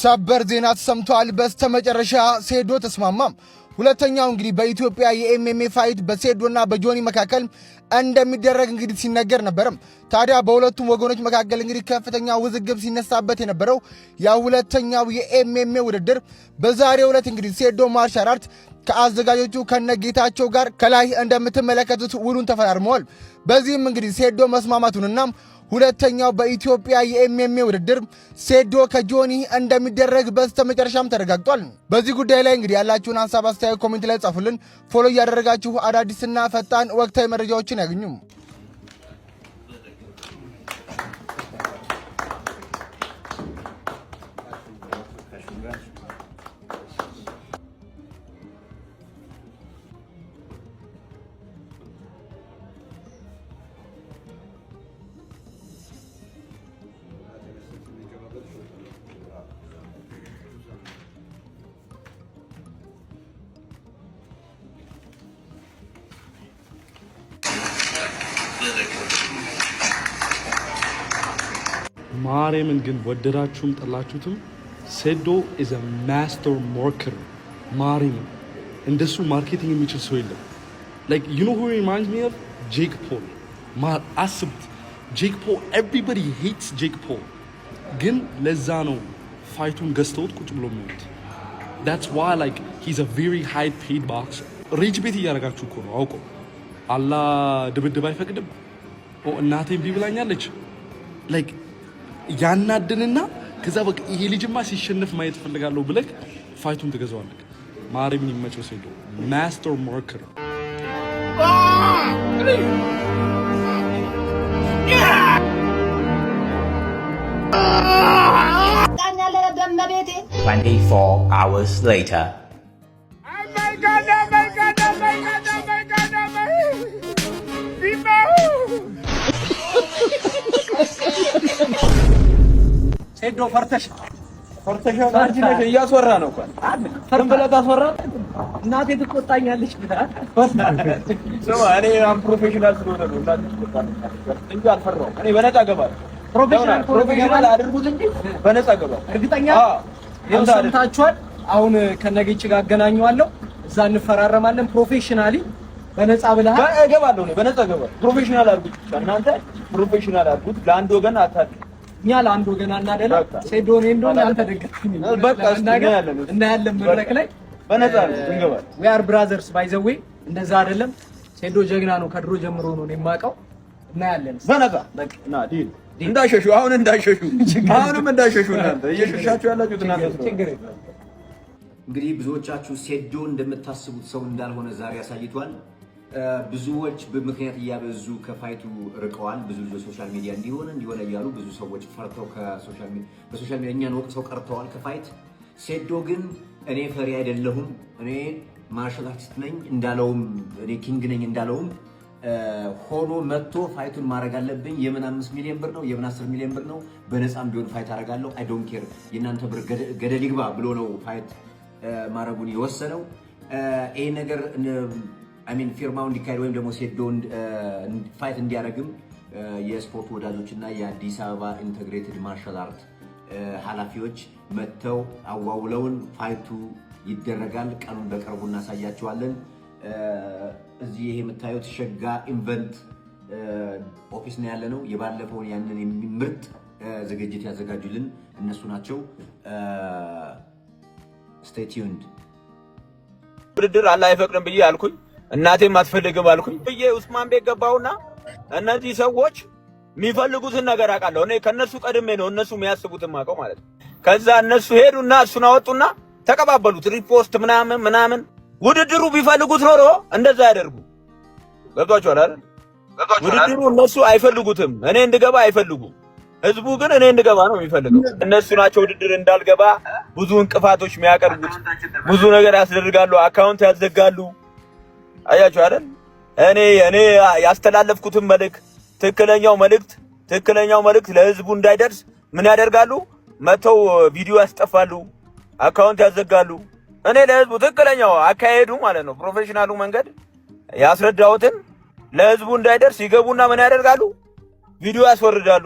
ሰበር ዜና ተሰምቷል። በስተመጨረሻ ሴዶ ተስማማም። ሁለተኛው እንግዲህ በኢትዮጵያ የ MMA fight በሴዶና በጆኒ መካከል እንደሚደረግ እንግዲህ ሲነገር ነበርም። ታዲያ በሁለቱም ወገኖች መካከል እንግዲህ ከፍተኛ ውዝግብ ሲነሳበት የነበረው የሁለተኛው የ MMA ውድድር በዛሬው ዕለት እንግዲህ ሴዶ ማርሻል አርት ከአዘጋጆቹ ከነጌታቸው ጋር ከላይ እንደምትመለከቱት ውሉን ተፈራርመዋል። በዚህም እንግዲህ ሴዶ መስማማቱንና ሁለተኛው በኢትዮጵያ የ MMA ውድድር ሴዶ ከጆኒ እንደሚደረግ በስተመጨረሻም ተረጋግጧል። በዚህ ጉዳይ ላይ እንግዲህ ያላችሁን ሀሳብ አስተያየት comment ላይ ጻፉልን። Follow እያደረጋችሁ አዳዲስና ፈጣን ወቅታዊ መረጃዎችን ያግኙ። ማርያምን ግን ወደዳችሁም ጠላችሁትም ሴዶ is a master marketer። ማርያምን እንደሱ marketing የሚችል ሰው የለም። Like, you know who reminds me of? ጄክ ፖል። አስቡት፣ ጄክ ፖል፣ everybody hates ጄክ ፖል፣ ግን ለዛ ነው fight ኡን ገዝተውት ቁጭ ብሎ የሚሉት። That's why, like, he's a very high paid boxer። Rage bait እያደረጋችሁ እኮ ነው አውቀው። አላህ ድብድብ አይፈቅድም። እናቴ እምቢ ብላኛለች። Like ያናድንና ከዛ በቃ ይሄ ልጅማ ሲሸነፍ ማየት እፈልጋለሁ ብለህ fight ኡን ትገዛዋለህ። ማርያምን ይመቸው ሴዶ master marketer። በመቤቴ። 24 hours later. Oh my God, oh my God, oh my God, oh my God, oh my God. ሴዶ ፈርተሽ ፈርተሻል። አንቺ ነሽ እያስወራ ነው እኮ፣ ዝም ብለህ ታስወራለህ። እናቴ ትቆጣኛለች። ስማ፣ እኔ unprofessional ስለሆነ ነው እናቴ ትቆጣለች እንጂ አልፈራሁም። እኔ በነፃ እገባለሁ። Professional። Professional አድርጉት እንጂ በነፃ እገባለሁ። እርግጠኛ ያው ሰምታችኋል። አሁን ከነጌች ጋር አገናኘዋለሁ። እዛ እንፈራረማለን። Professionally በነፃ ብለሃል። እገባለሁ፣ እኔ በነፃ እገባለሁ። Professional አድርጉት ብቻ፣ እናንተ professional አድርጉት። ለአንድ ወገን አታድርጉ። እኛ ለአንድ ወገን አናደላ። ሴዶ እኔ እንደሆነ አንተ ደጋፊ ነኝ። በቃ እናያለን፣ እናያለን መድረክ ላይ። በነፃ ነው እንገባለን። We are brothers, by the way። እንደዛ አይደለም። ሴዶ ጀግና ነው። ከድሮ ጀምሮ ነው የማውቀው። እናያለን። በነፃ ና deal። እንዳሸሹ፣ አሁን እንዳሸሹ፣ አሁንም እንዳሸሹ፣ እናንተ እየሸሻችሁ ያላችሁት እናንተ ችግር የለም። እንግዲህ ብዙዎቻችሁ ሴዶ እንደምታስቡት ሰው እንዳልሆነ ዛሬ አሳይቷል። ብዙዎች በምክንያት እያበዙ ከ fight ኡ ርቀዋል። ብዙ ልጆች social media እንዲሆነ እንዲሆነ እያሉ ብዙ ሰዎች ፈርተው በ social media እኛን ወቅሰው ቀርተዋል ከ fight። ሴዶ ግን እኔ ፈሪ አይደለሁም፣ እኔ martial artist ነኝ እንዳለውም፣ እኔ king ነኝ እንዳለውም ሆኖ መጥቶ fight ኡን ማድረግ አለብኝ። የምን 5 ሚሊዮን ብር ነው፣ የምን 10 ሚሊዮን ብር ነው፣ በነፃም ቢሆን fight አደርጋለሁ። I don't care፣ የእናንተ ብር ገደል ይግባ ብሎ ነው fight ማድረጉን የወሰነው። ይሄ ነገር I mean ፊርማው እንዲካሄድ ወይም ደግሞ ሴዶ fight እንዲያደርግም የስፖርት ወዳጆች እና የአዲስ አበባ integrated martial art ኃላፊዎች መጥተው አዋውለውን fight ኡ ይደረጋል። ቀኑን በቅርቡ እናሳያቸዋለን። እዚህ ይሄ የምታዩት ሸጋ event office ነው ያለነው። የባለፈውን ያንን ምርጥ ዝግጅት ያዘጋጁልን እነሱ ናቸው። Stay tuned። ውድድር አላህ አይፈቅድም ብዬ አልኩኝ። እናቴም አትፈልግም አልኩኝ ብዬ ኡስማን ቤት ገባሁና እነዚህ ሰዎች የሚፈልጉትን ነገር አውቃለሁ። እኔ ከእነሱ ቀድሜ ነው እነሱ የሚያስቡትን ማውቀው ማለት ነው። ከዛ እነሱ ሄዱና እሱን አወጡና ተቀባበሉት። Repost ምናምን ምናምን። ውድድሩ ቢፈልጉት ኖሮ እንደዛ ያደርጉ። ገብቷችኋል አይደል? ውድድሩ እነሱ አይፈልጉትም። እኔ እንድገባ አይፈልጉም። ህዝቡ ግን እኔ እንድገባ ነው የሚፈልገው። እነሱ ናቸው ውድድር እንዳልገባ ብዙ እንቅፋቶች የሚያቀርቡት፣ ብዙ ነገር ያስደርጋሉ፣ account ያዘጋሉ። አያችሁ አይደል? እኔ ያስተላለፍኩትን መልእክት፣ ትክክለኛው መልእክት ለህዝቡ እንዳይደርስ ምን ያደርጋሉ? መተው ቪዲዮ ያስጠፋሉ፣ account ያዘጋሉ። እኔ ለህዝቡ ትክክለኛው አካሄዱ ማለት ነው professional ኡ መንገድ ያስረዳሁትን ለህዝቡ እንዳይደርስ ይገቡና ምን ያደርጋሉ? ቪዲዮ ያስወርዳሉ።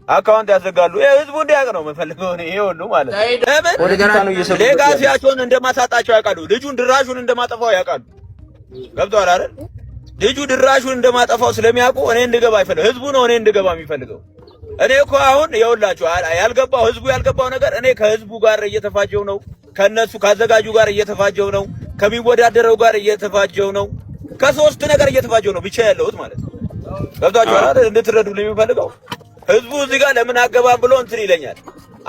Account ያዘጋሉ። ይሄ ህዝቡ እንዲያውቅ ነው የምፈልገው እኔ፣ ይሄ ሁሉ ማለት ነው። ለምን legacy ያቸውን እንደማሳጣቸው ያውቃሉ። ልጁን ድራሹን እንደማጠፋው ያውቃሉ። ገብቶሃል አይደል? ልጁ ድራሹን እንደማጠፋው ስለሚያውቁ እኔ እንድገባ አይፈልግም። ህዝቡ ነው እኔ እንድገባ የሚፈልገው። እኔ እኮ አሁን ይኸውላችሁ ያልገባው ህዝቡ ያልገባው ነገር እኔ ከህዝቡ ጋር እየተፋጀው ነው፣ ከነሱ ካዘጋጁ ጋር እየተፋጀው ነው፣ ከሚወዳደረው ጋር እየተፋጀው ነው፣ ከሶስት ነገር እየተፋጀው ነው ብቻ ያለሁት ማለት ነው። ገብቷችኋል አይደል? እንድትረዱልኝ የሚፈልገው ህዝቡ እዚህ ጋር ለምን አገባም ብሎ እንትን ይለኛል።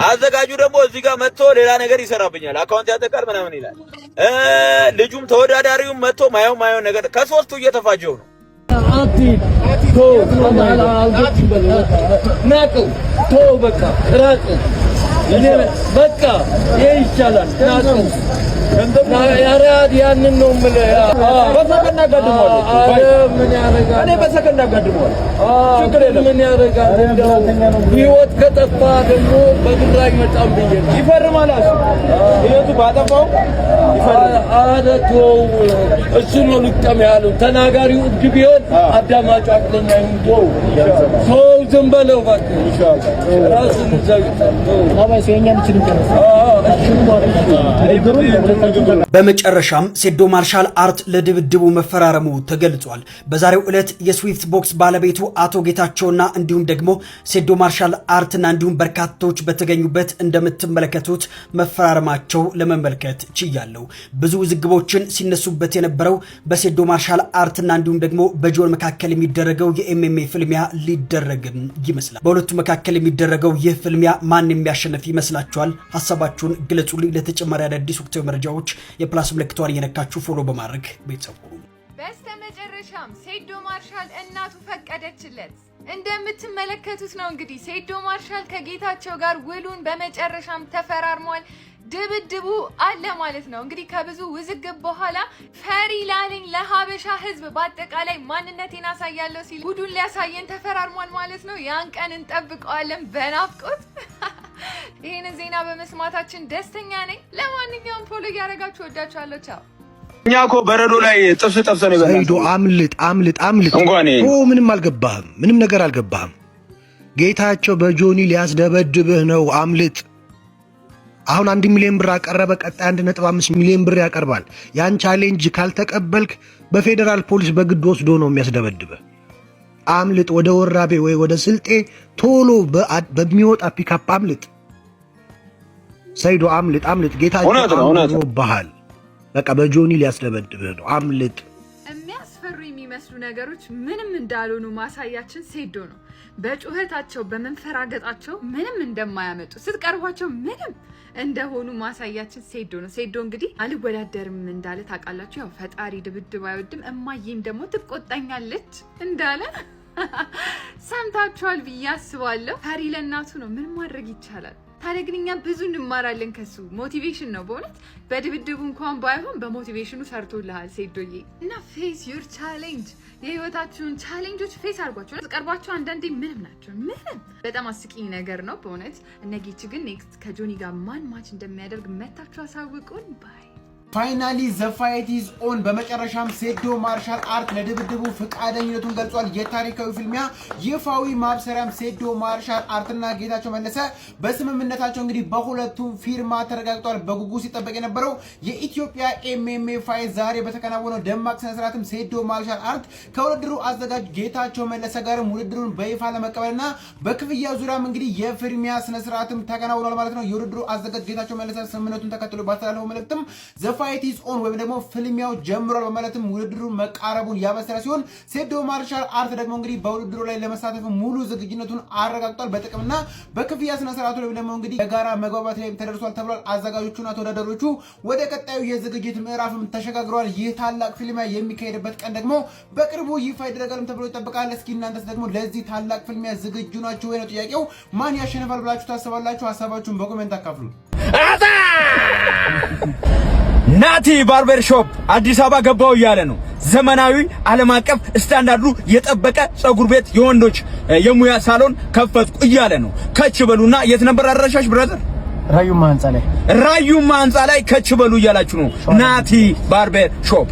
አዘጋጁ ደግሞ እዚህ ጋር መጥቶ ሌላ ነገር ይሰራብኛል፣ account ያጠቃል ምናምን ይላል። ልጁም ተወዳዳሪውም መጥቶ ማየው ማየው ነገር ከሶስቱ እየተፋጀው ነው። አትሂድ፣ ተው፣ ናቀው፣ ተው፣ በቃ ራቀው። እኔ በቃ ይሄ ይሻላል። ናቀው። ያንን ነው የምልህ። በሰከንድ አጋድመዋለሁ። ኧረ ምን ያደርጋል? እኔ በሰከንድ አጋድመዋለሁ። ችግር የለም። ምን ያደርጋል? እንደው ህይወት ከጠፋ ደግሞ በብር አይመጣም ብዬ ነው። ይፈርማል። እሱ ህይወቱ ባጠፋው ይፈርማል። ኧረ ተው፣ እሱ ነው ልቅጠም ያለው። ተናጋሪው እብድ ቢሆን አዳማጩ አቅለኛ ይሁን። ተው ተው፣ ዝም በለው እባክህ። ራሱን እዛው ይጣል። ተው። በመጨረሻም ሴዶ ማርሻል አርት ለድብድቡ መፈራረሙ ተገልጿል። በዛሬው ዕለት የስዊፍት ቦክስ ባለቤቱ አቶ ጌታቸውና እንዲሁም ደግሞ ሴዶ ማርሻል አርትና እንዲሁም በርካቶች በተገኙበት እንደምትመለከቱት መፈራረማቸው ለመመልከት ችያለሁ። ብዙ ውዝግቦችን ሲነሱበት የነበረው በሴዶ ማርሻል አርትና እንዲሁም ደግሞ በጆን መካከል የሚደረገው የ MMA ፍልሚያ ሊደረግም ይመስላል። በሁለቱ መካከል የሚደረገው ይህ ፍልሚያ ማን የሚያሸንፍ ይመስላችኋል? ሀሳባችሁን ግለጹልኝ። ለተጨማሪ አዳዲስ ወቅታዊ መረጃዎች የ plus ምልክቷን እየነካችሁ follow በማድረግ ቤተሰብ ሁኑ። በስተመጨረሻም ሴዶ ማርሻል እናቱ ፈቀደችለት። እንደምትመለከቱት ነው እንግዲህ ሴዶ ማርሻል ከጌታቸው ጋር ውሉን በመጨረሻም ተፈራርሟል። ድብድቡ አለ ማለት ነው። እንግዲህ ከብዙ ውዝግብ በኋላ ፈሪ ላለኝ ለሀበሻ ሕዝብ በአጠቃላይ ማንነቴን አሳያለሁ ሲል ጉዱን ሊያሳየን ተፈራርሟል ማለት ነው። ያን ቀን እንጠብቀዋለን በናፍቆት። ይህንን ዜና በመስማታችን ደስተኛ ነኝ። ለማንኛውም follow እያደረጋችሁ ወዳችኋለሁ። ቻው። እኛ እኮ በረዶ ላይ ጥብስ ጠብሰን ይበላል። ሰይዶ አምልጥ፣ አምልጥ፣ አምልጥ። እንኳን ኦ ምንም አልገባህም። ምንም ነገር አልገባህም። ጌታቸው በጆኒ ሊያስደበድብህ ነው። አምልጥ። አሁን 1 ሚሊዮን ብር አቀረበ። ቀጣይ 1.5 ሚሊዮን ብር ያቀርባል። ያን challenge ካልተቀበልክ በፌዴራል ፖሊስ በግድ ወስዶ ነው የሚያስደበድብህ። አምልጥ። ወደ ወራቤ ወይ ወደ ስልጤ ቶሎ በሚወጣ ፒካፕ አምልጥ። ሰይዶ አምልጥ፣ አምልጥ። ጌታቸው አምሮብሃል። በቃ በጆኒ ሊያስደበድብህ ነው። አምልጥ። የሚያስፈሩ የሚመስሉ ነገሮች ምንም እንዳልሆኑ ማሳያችን ሴዶ ነው። በጩኸታቸው በመንፈራገጣቸው ምንም እንደማያመጡ፣ ስትቀርቧቸው ምንም እንደሆኑ ማሳያችን ሴዶ ነው። ሴዶ እንግዲህ አልወዳደርም እንዳለ ታውቃላችሁ። ያው ፈጣሪ ድብድብ አይወድም፣ እማዬም ደግሞ ትቆጣኛለች እንዳለ ሰምታችኋል ብዬ አስባለሁ። ፈሪ ለእናቱ ነው። ምን ማድረግ ይቻላል? ታዲያ ግን እኛ ብዙ እንማራለን ከሱ። Motivation ነው በእውነት፣ በድብድቡ እንኳን ባይሆን በ motivation ኑ ሰርቶልሃል ሴዶዬ። እና face your challenge፣ የህይወታችሁን challenge ኦች face አድርጓቸው። ቀርቧቸው አንዳንዴ ምንም ናቸው ምንም። በጣም አስቂኝ ነገር ነው በእውነት። እነ ጌች ግን next ከጆኒ ጋር ማን match እንደሚያደርግ መታችሁ አሳውቁን። Bye. Finally, the fight is on። በመጨረሻም ሴዶ ማርሻል አርት ለድብድቡ ፈቃደኝነቱን ገልጿል። የታሪካዊ ፍልሚያ ይፋዊ ማብሰሪያም ሴዶ ማርሻል አርትና ጌታቸው መለሰ በስምምነታቸው እንግዲህ በሁለቱም ፊርማ ተረጋግጧል። በጉጉት ሲጠበቅ የነበረው የኢትዮጵያ MMA fight ዛሬ በተከናወነው ደማቅ ስነስርዓትም ሴዶ ማርሻል አርት ከውድድሩ አዘጋጅ ጌታቸው መለሰ ጋርም ውድድሩን በይፋ ለመቀበልና በክፍያ ዙሪያም እንግዲህ የፍርሚያ ስነስርዓትም ተከናውኗል ማለት ነው። የውድድሩ አዘጋጅ ጌታቸው መለሰ ስምምነቱን ተከትሎ ባስተላለፈው መልእክትም "The fight is on" ወይም ደግሞ ፍልሚያው ጀምሯል በማለትም ውድድሩ መቃረቡን ያበሰረ ሲሆን ሴዶ ማርሻል አርት ደግሞ እንግዲህ በውድድሩ ላይ ለመሳተፍ ሙሉ ዝግጁነቱን አረጋግጧል። በጥቅምና በክፍያ ስነ ስርዓቱ ወይም ደግሞ እንግዲህ የጋራ መግባባት ላይ ተደርሷል ተብሏል። አዘጋጆቹና ተወዳዳሪዎቹ ወደ ቀጣዩ የዝግጅት ምዕራፍም ተሸጋግረዋል። ይህ ታላቅ ፍልሚያ የሚካሄድበት ቀን ደግሞ በቅርቡ ይፋ ይደረጋልም ተብሎ ይጠበቃል። እስኪ እናንተስ ደግሞ ለዚህ ታላቅ ፍልሚያ ዝግጁ ናችሁ ወይ ነው ጥያቄው። ማን ያሸንፋል ብላችሁ ታስባላችሁ? ሀሳባችሁን በ comment አካፍሉ። ናቲ barber shop አዲስ አበባ ገባው እያለ ነው። ዘመናዊ ዓለም አቀፍ ስታንዳርዱ የጠበቀ ፀጉር ቤት፣ የወንዶች የሙያ ሳሎን ከፈትኩ እያለ ነው። ከች በሉና የት ነበር አድራሻሽ brother? ራዩማ ህንጻ ላይ። ራዩማ ህንጻ ላይ ከች በሉ እያላችሁ ነው። ናቲ barber shop።